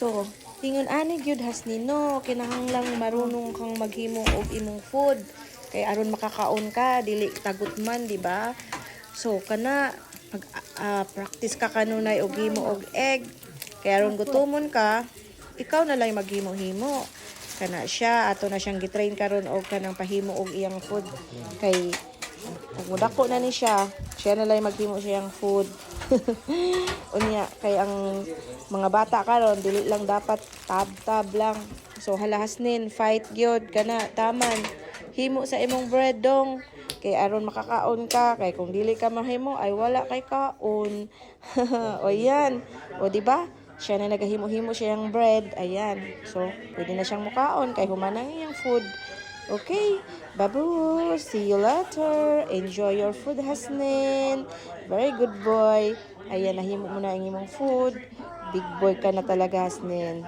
So, ingon ani gyud, Hasnin, no, kinahanglang marunong kang maghimo og imong food kay aron makakaon ka, dili tagot man, di ba? So kana pag practice ka kanunay og himo og egg kay aron gutomon ka, ikaw na lang maghimo-himo. Kana siya, ato na siyang gitrain karon og kanang pahimo og iyang food kay pag mudako na ni siya, siya na lang maghimo siyang food. Unya kay ang mga bata karon dili lang dapat tab-tab lang. So hala, Hasnin, fight gyud kana taman. Himo sa imong bread dong kay aron makakaon ka, kay kung dili ka mahimo ay wala kay kaon. O yan. O di ba? Siya na nagahimo-himo siyang bread. Ayan. So, pwede na siyang mukaon kay human ang iyang food. Okay, babu, see you later. Enjoy your food, Hasnin. Very good boy. Ayan, nahimo mo na ang imong food. Big boy ka na talaga, Hasnin.